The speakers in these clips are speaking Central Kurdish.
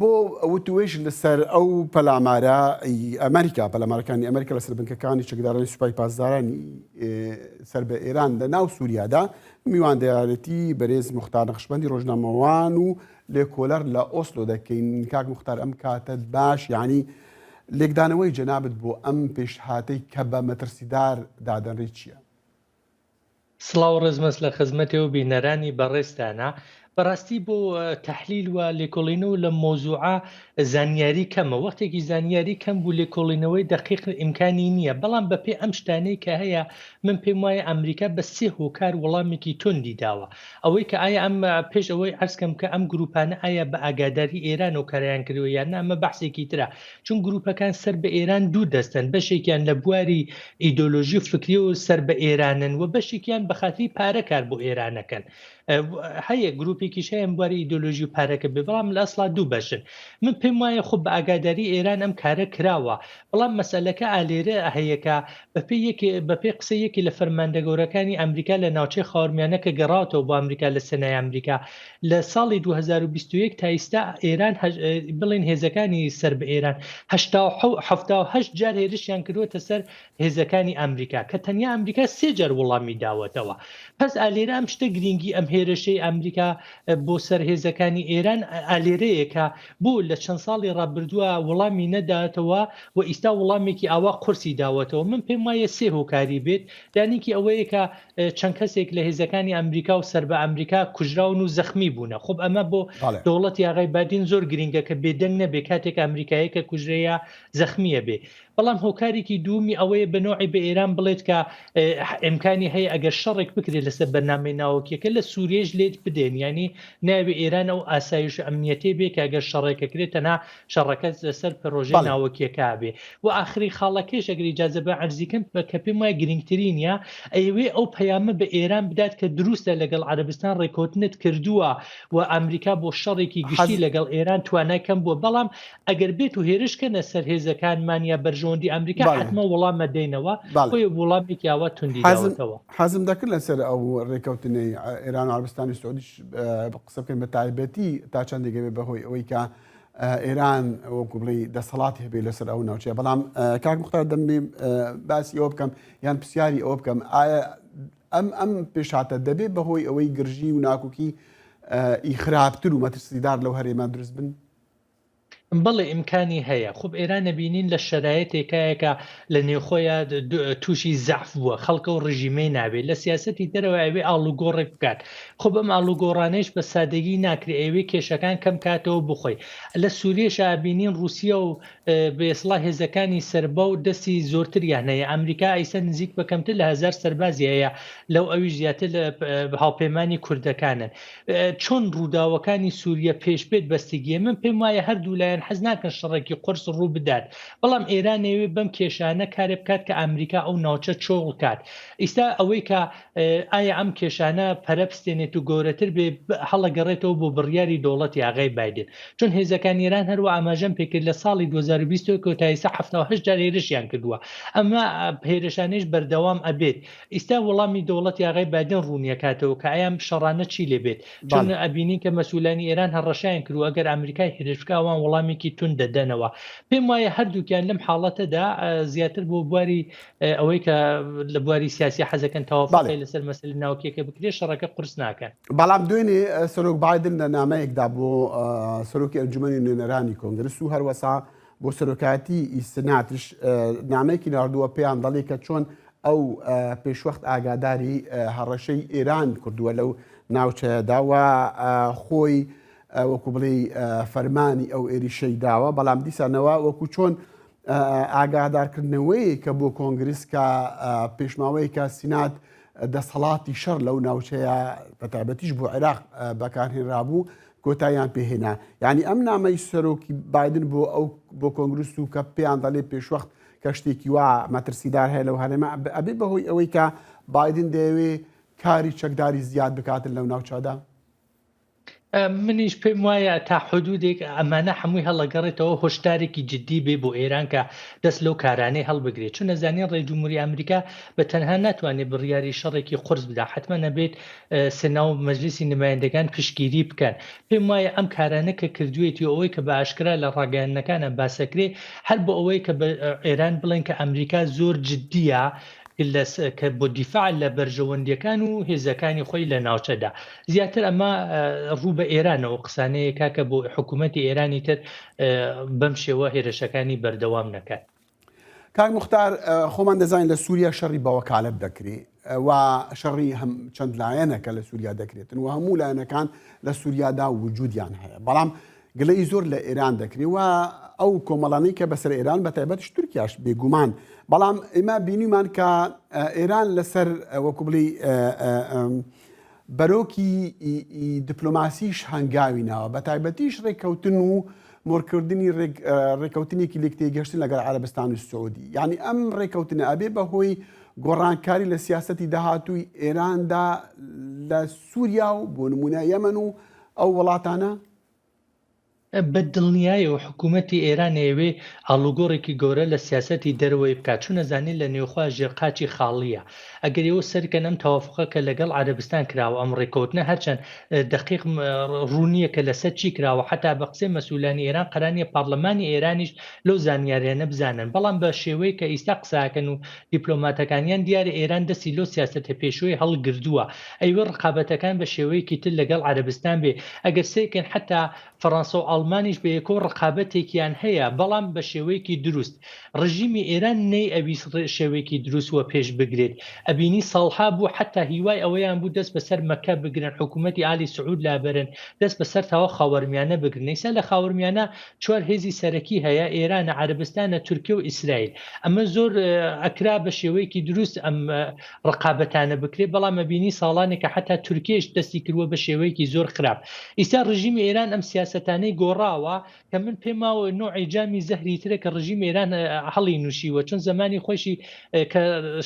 بۆ وتوێژ لەسەر ئەو پەلامارە ئەمریکا پەلامارەکانی ئەمریکا لەسەر بنکەکانی چەکدارانی سوپای پاسدارانی سەر بە ئێران لە ناو سووریادا میواندارێتی بەرێز مختار نەخشبندی ڕۆژنامەوان و لێکۆلەر لە ئۆسلۆ دەکەین کاک مختار ئەم کاتت باش یعنی لێکدانەوەی جەنابت بۆ ئەم پێشهاتەی کە بە مەترسیدار دادەنرێت چییە؟ سڵاو و ڕێزمەس لە خزمەتێ و بینەرانی بەڕێزتانا. بەڕاستی بۆ تەحلیل و لێکۆڵینەوە لەم مەوزوعە زانیاری کەمە. وەختێکی زانیاری کەم بوو لێکۆڵینەوەی دەقیق ئیمکانی نییە. بەڵام بەپێی ئەم شتانەی کە هەیە من پێم وایە ئەمریکا بە سێ هۆکار وەڵامێکی توندی داوە. ئەوەی کە ئایا ئەم پێش ئەوەی عەرز کەم کە ئەم گرووپانە ئایا بە ئاگاداری ئێران ئەو کارەیان کردووە یان نا ئەمە بەحسێکی ترە. چون گرووپەکان سەر بە ئێران دوو دەستەن بەشێکیان لە بواری ئیدۆلۆژی و فکری و سەر بە ئێرانن و بەشێکیان بە خاتری پارە کار بۆ ئێرانەکەن هەیە گروپێکیش هەیە بواری ئیدۆلۆژی و پارەکە بێ بەڵام لە ئەسڵا دوو بەشن من پێم وایە خۆ بە ئاگاداری ئێران ئەم کارە کراوە بەڵام مەسەلەکە ئالێرە هەیەکە بەپێی یەکێ بەپێی قسەی یەکێ لە فەرماندە گەورەکانی ئەمریکا لە ناوچەی خاوەرمیانە کە گەڕاوەتەوە بۆ ئەمریکا لە سەنای ئەمریکا لە ساڵی 2021 تا ئیستا ئێران بڵێن هێزەکانی سەر بە ئێران 78 جار هێرشیان کردووەتە سەر هێزەکانی ئەمریکا کە تەنیا ئەمریکا سێ جار وڵامی داوەتەوە پس ئالێرە ئەم شتە گرینگی ئەم هێرشەی ئەمریکا بۆ سەر هێزەکانی ئێران ئالێرەیە کە بۆ لە چەند ساڵی ڕابردووە وڵامی نەداتەوە و ئیستا وڵامێکی ئاوا قورسی داوەتەوە؟ من پێم وایە سێ هۆکاری بێت، دانیکی ئەوەیە کە چەند کەسێک لە هێزەکانی ئەمریکا و سەر بە ئەمریکا کوژراون و زەخمی بوونە. خۆب ئەمە بۆ دەوڵەتی ئاغای بادین زۆر گرینگە کە بێدەنگ نەبێ کاتێک ئەمریکایەکە کوژرێ یا زەخمیە بێ. بەڵام هۆکارێکی دوومی ئەوەیە بە نەوعی بە ئێران بڵێت کە ئیمکانی هەیە ئەگەر شەڕێک بکرێت لەسەر بەرنامەی ناوەکیەکە لە سووریەش لێت بدێن یعنی ناوی ئێران ئەو ئاسایش و ئەمنیەتەی بێ کە ئەگەر شەڕێکە کرێت تەنها شەڕەکە لەسەر پرۆژەی ناوەکیەکە بێ و ئاخری خاڵەکەش ئەگەر ئیجازە بە عەرزی کەم کە پێم وایە گرنگترینە ئەیەوێ ئەو پەیامە بە ئێران بدات کە دروستە لەگەڵ عەرەبستان ڕێککەوتنت کردووە و ئەمریکا بۆ شەڕێکی گشتی لەگەڵ ئێران توانای کەم بووە بەڵام ئەگەر بێت و هێرش کەنە سەر هێزەکانمان یا بەرژەوەندی ئەمریکا حەتمەن وەڵام ئەدەینەوە، بۆیە وڵامێکی ئاوا توندی داوەتەوە. حەزم دەکرد لەسەر ئەو رێککەوتنەی ئێران و عەرەبستانی سعودیش قسە بکەین بە تایبەتی تا چەندێک ئەبێ بەهۆی ئەوەی کە ئێران وەکو بڵێی دەسەڵاتی هەبێ لەسەر ئەو ناوچەیە بەڵام کاک مختار دەمێ باسی ئەوە بکەم یان پرسیاری ئەوە بکەم ئایا ئەم ئەم پێشهاتە دەبێ بەهۆی ئەوەی گرژی و ناکۆکی ئی خراپتر و مەترسیدار لەو هەرێمە دروست بن؟ بەڵێ ئیمکانی هەیە. خوب ئێران ئەبینین لە شەرایتێکایە کە لە نێوخۆیا تووشی زەعف بووە، خەڵک ئەو ڕژیمەی ناوێ. لە سیاسەتی دەرەوە ئەیەوێ ئاڵوگۆڕێک بکات. خوب ئەم ئاڵوگۆڕانەیش بە سادەگی ناکرێ، ئەیەوێ کێشەکان کەم کاتەوە بخۆی. لە سووریەشا ئەبینین ڕووسیە و بە ئێسڵا هێزەکانی سەربە و دەستی زۆرتریان هەیە. ئەمریکا ئیسە نزیک بە کەمتر لە هەزار سەربازی هەیە، لەو ئەویش زیاتر هاوپەیمانی کوردەکانن. چۆن ڕووداوەکانی سووریە پێش بێت بەستگیە من پێم وایە هەردوو لایەن حەز ناکەن شەڕێکی قورس ڕوو بدات بەڵام ئێران ئەیەوێ بەم کێشانە کارێ بکات کە ئەمریکا ئەو ناوچە چۆڵ کات ئیستا ئەوەی کە ئایا ئەم کێشانە پەرە بستێنێت و گەورەتر بێ هەڵەگەڕێتەوە بۆ بڕیاری دەوڵەتی ئاغای بایدن چون هێزەکانی ئێران هەروە ئاماژەم پێکرد لە ساڵی 2020 کۆتاییسە 78 جار هێرشیان کردووە ئەمە هێرشانەیش بەردەوام ئەبێت ئیستا وەڵامی دەوڵەتی ئاغای بایدن ڕوونیەکاتەوە کە ئایا ئەم شەڕانە چی لێ بێت، چون ئەبینین کە مەسئولانی ئێران هەڕەشەیان کردووە ئەگەر ئامریکا هێرش بکا ئەوان وەڵامێکی توند دەدەنەوە. پێم وایە هەردووکیان لەم حاڵەتەدا زیاتر بۆ بواری ئەوەی کە لە بواری سیاسی حەزەکەن تەوافوقی لەسەر مەسەلە ناوکیەکە بکرێت شەڕەکە قورس ناکەن. بەڵام دوێنێ سەرۆک بایدن لە نامەیەکدا بۆ سەرۆکی ئەنجومەنی نوێنەرانی کۆنگرس و هەروەسا بۆ سەرۆکایەتی سناتش نامەیەکی ناردووە پێیان دەڵێ کە چۆن ئەو پێشوەخت ئاگاداری هەڕەشەی ئێران کردووە لەو ناوچەیەدا و خۆی وەکو بڵێ فەرمانی ئەو ئێریشەی داوە بەڵام دیسانەوە وەکو چۆن ئاگادارکردنەوەی کە بۆ کۆنگرس کە پێشماوەیەکە سینات دەسەڵاتی شەڕ لەو ناوچەیە بەتایبەتیش بۆ عێراق بەکارهێنرابوو کۆتاییان پێهێنا یعنی ئەم نامەی سەرۆکی بایدن بۆ ئەو بۆ کۆنگرس و کە پێیان دەڵێ پێشوەخت کە شتێکی وا مەترسیدار هەیە لەو هەرێمە ئەبێ بەهۆی ئەوەی کە بایدن دەیەوێ کاری چەکداری زیاد بکاتن لەو ناوچەدا؟ منیش پێم وایە تا حدودێک ئەمانە هەمووی هەڵەگەڕێتەوە هۆشدارێکی جدی بێ بۆ ئێران کە دەست لەو کارانەی هەڵبگرێت چون ئەزانین ڕێ جمهوری ئەمریکا بە تەنها ناتوانێت بڕیاری شەڕێکی قورس بدا حتمما نەبێت سنا و مەجلیسی نمایندەکان پشتگیری بکەن پێم وایە ئەم کارانە کە کردوێتی و ئەوەی کە بە ئاشکرا لە ڕاگەیاندنەکانە باسەکرێ هەر بۆ ئەوەی کە بە ئێران بڵێن کە ئەمریکا زۆر جدیە کە بۆ دیفاع لە بەرژەوەندیەکان و هێزەکانی خۆی لە ناوچەدا زیاتر ئەمە ڕوو بە ئێرانەوە قسانەیە کاکە بۆ حکوومەتی ئێرانی تر بەم شێوە هێرشەکانی بەردەوام نەکات. کاک موختار خۆمان دەزانین لە سووریا شەڕی بەوەکالەت دەکرێ و شەڕی هەم چەند لایەنە کە لە سووریا دەکرێتن و هەموو لایەنەکان لە سووریادا وجودیان هەیە بەڵام گلەی زۆر لە ئێران دەکرێ و ئەو کۆمەڵانەی کە بەسەر ئێران بە تایبەتش تورکیاش بێگومان بەڵام ئێمە بینیمان کە ئێران لەسەر وەکو بڵێی بەرۆکی دیپلۆماسیش هەنگاوی ناوە بە تایبەتیش ڕێککەوتن و مۆرکردنی ڕێککەوتنێکی لێکتێگەشتن لەگەڵ عەرەبستان و سعودی یعنی ئەم ڕێککەوتنە ئەبێ بە هۆی گۆڕانکاری لە سیاسەتی داهاتووی ئێراندا لە سووریا و بۆ نمونە یەمەن و ئەو وڵاتانە؟ بە دڵنیایەوە حکوومەتی ئێران ئەیەوێ ئاڵوگۆڕێکی گەورە لە سیاسەتی دەرەوەی بکات، چون ئەزانێ لە نێوخوا ژێرقاچی خاڵییە. ئەگەر ئێوە سەرکەن ئەم تەوافوقە کە لەگەڵ عەرەبستان کراوە، ئەم ڕێککەوتنە هەرچەند دەقیق ڕوون نییە کە لەسەر چی کراوە، حەتا بە قسەی مەسئولانی ئێران قەرار نییە پارلەمانی ئێرانیش لەو زانیاریانە بزانن، بەڵام بە شێوەیەک کە ئیستا قسە ئەکەن و دیپلۆماتەکانیان دیارە ئێران دەستی لەو سیاسەتە پێشوەی هەڵگردووە ئەیوێ ڕقابەتەکان بە شێوەیەکی تر لەگەڵ عەرەبستان بێ ئەگەر سەیرکەن حەتا فەڕەنسە و ئاڵمانیش بەیەکەوە ڕقابەتێکیان هەیە بەڵام بە شێوەیەکی دروست ڕژیمی ئێران نەی ئەویست شێوەیەکی دروست وە پێش بگرێت ئەبینی ساڵها بوو حەتا هیوای ئەوەیان بوو دەست بەسەر مەکە بگرن حکوومەتی ئالی سعود لابەرن دەست بەسەر تاوە خاوەرمیانە بگرن ئیستا لە خاوەرمیانە چوار هێزی سەرەکی هەیە، ئێرانە، عەرەبستانە، تورکیە و ئیسرائیل. ئەمە زۆر ئەکرا بە شێوەیەکی دروست ئەم ڕقابەتانە بکرێ، بەڵام ئەبینی ساڵانێکە حەتا تورکیەش دەستی کردوە بە شێوەیەکی زۆر خراپ. ئیستا ڕژیمی ئێران ئەم سیاسەتانەی گۆڕاوە کە من پێم واوە نوعێ جامی زەهری ترە کە ڕژیمی ئێران هەڵی نوشیوە، چون زەمانی خۆیشی کە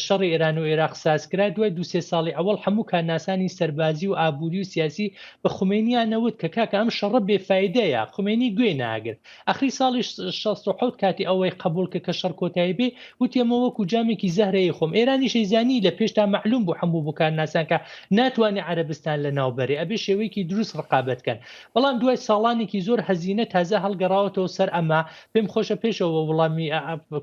شەڕی ئێران و ئێراق ساز کرا دوای دوو سێ ساڵی ئەوەڵ هەموو کارناسانی سەربازی و ئابووری و سیاسی بە خومەینیان ئەوت کە کاکە ئەم شەڕە بێ فایدەیە خومەینی گوێی ناگرت ئەخری ساڵی 67 کاتی ئەوەی قەبوڵ کرد کە شەڕ کۆتایی بێ وتی ئەمە وەکو جامێکی زەهرە ی خۆم ئێرانیش ئەیزانی لە پێشتا مەعلوم بوو هەموو بۆ کارناسان کە ناتوانێ عەرەبستان لە ناو بەرێ ئەبێ شێوەیەکی دروست ڕقابەت کەن بەڵام دوای ساڵانێکی زۆر هەزینە تازە هەڵگەڕاوەتەوە سەر ئەمە پێم خۆشە پێشەوە وڵامی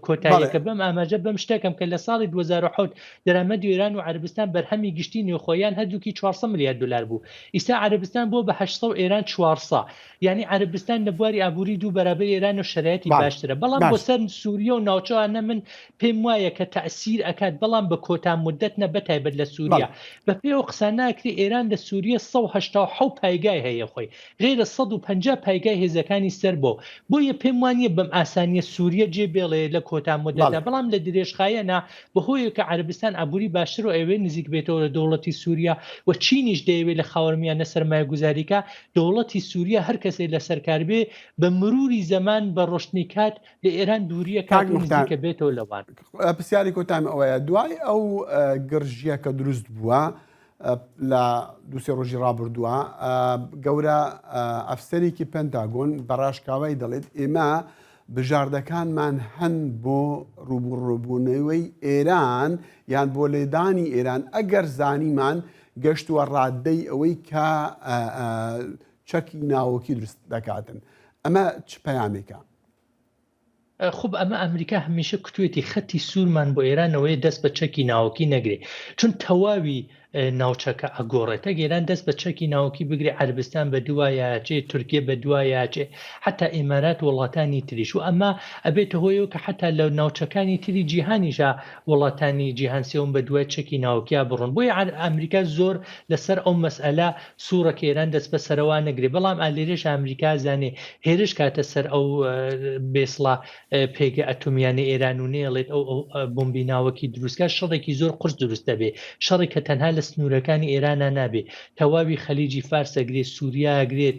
کۆتاییەکە بەم ئاماژە بەم شتەکەم کە لە ساڵی 2007 دەرامەتی ئێران و عەربستان بەرهەمی گشتی نێوخۆیان هەردووکی 400 ملیار دلار بوو ئیستا عەربستان بۆ بە 800 و ئێران 400 یعنی عەربستان لە بواری ئابووری دوو بەرابەر ئێران و شرایەتی باشترە بەڵام بۆ سەر سووریە و ناوچەوانە من پێم وایە کە تەسیر ئەکات بەڵام بە کۆتا مدت نە بەتایبەت لە سووریا بە پێ و قسە ناکری ئێران لە سووریە 1970 پایگای هەیە خۆی غەیرە 150 پایگای هێزەکانی سەر بۆ بۆیە پێم وانیە بەم ئاسانیە سووریە جێ بێڵێ لە کۆتا مدەتە بەڵام لە درێژخایەنە بەهۆیەوە کە عەرەبستان ئابووری باشتر و ئەیەوێ نزیک بێتەوە لە دەوڵەتی سووریا و چینیش دەیەوێ لە خاوەرمیانە سەرمایەگوزاری کا دەوڵەتی سووریا هەر کەسێ لەسەر کار بێ بە مروری زەمان بە ڕۆشتنی کات لە ئێران دووریە کات کاک و موختار نزیکە بێتەوە لەوان. پرسیاری کۆتایم ئەوەیە دوای ئەو گرژیە کە دروست بووە لە دوسێ ڕۆژی ڕابردووە گەورە ئەفسەرێکی پنتاگۆن بە ڕاشکاوی دەڵێت ئێمە بژاردەکانمان هەن بۆ ڕووبڕووبوونەوەی ئێران یان بۆ لێدانی ئێران ئەگەر زانیمان گەشتووە ڕاددەی ئەوەی کە چەکی ناوەکی دروست دەکاتن ئەمە چ پەیامێکە؟ خوب ئەمە ئەمریکا هەمیشە کوتوێتی خەتی سوورمان بۆ ئێران ئەوەیە دەست بە چەکی ناوەکی نەگرێ چون تەواوی ناوچەکە ئەگۆڕێت ئەگەر ئێران دەست بە چەکی ناوکی بگرێ عەربستان بە دوایاچێ تورکیە بە دوایاچێ حتا ئیمارات وڵاتانی تریش و ئەمە ئەبێتە هۆیەوە کە حتا لە ناوچەکانی تری جیهانیشا وڵاتانی جیهان سێوم بە دوای چەکی ناوکیا بڕۆن بۆیە ئەمریکا زۆر لەسەر ئەو مەسئەلە سوورە کە ئێران دەست بە سەرەوە نەگرێ بەڵام ئالێرەش ئەمریکا زانێ هێرش کاتە سەر ئەو بێسڵا پێگە ئەتۆمیانەی ئێران و نەیەڵێت ئەو بۆمبی ناوەکی دروست کات شەڕێکی زۆر قورس دروست دەبێ شەڕێک کە تەنها لە. لە سنوورەکانی ئێرانا نابێ تەواوی خەلیجی فارس ئەگرێت سووریا ئەگرێت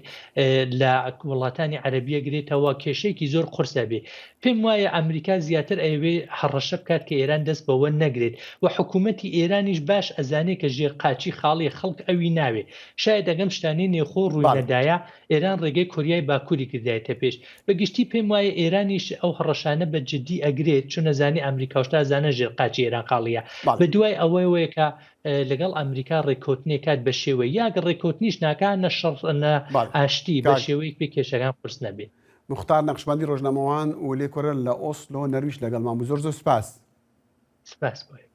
لە وڵاتانی عەرەبی ئەگرێتەوە کێشەیەکی زۆر قورس ئەبێ پێم وایە ئەمریکا زیاتر ئەیەوێ هەڕەشە بکات کە ئێران دەست بەوە نەگرێت و حکوومەتی ئێرانیش باش ئەزانێ کە ژێر قاچی خاڵیە خەڵک ئەوی ناوێ شاید ئەگەم شتانەی نێوخۆ ڕووی نەدایە ئێران ڕێگەی کۆریای باکووری گردایەتە پێش. بە گشتی پێم وایە ئێرانیش ئەو هەڕەشانە بە جدی ئەگرێت چون ئەزانێ ئەمریکاوش تا ئەزانێ ژێر قاچی ئێران خاڵیە. بە دوای ئەوەوەیە کە لەگەڵ ئەمریکا ڕێککەوتنێک کات بە شێوەی یا گەر ڕێککەوتنیش ناکا نە شەڕ نە ئاشتی بە شێوەیەک پێ کێشەکان قورس نەبێ. موختار نەقشبەندی ڕۆژنامەوان و لێکۆلەر لە ئۆسلۆ نەرویج لەگەڵمان بوو زۆر زۆر سپاس. سپاس بۆ ئێوە.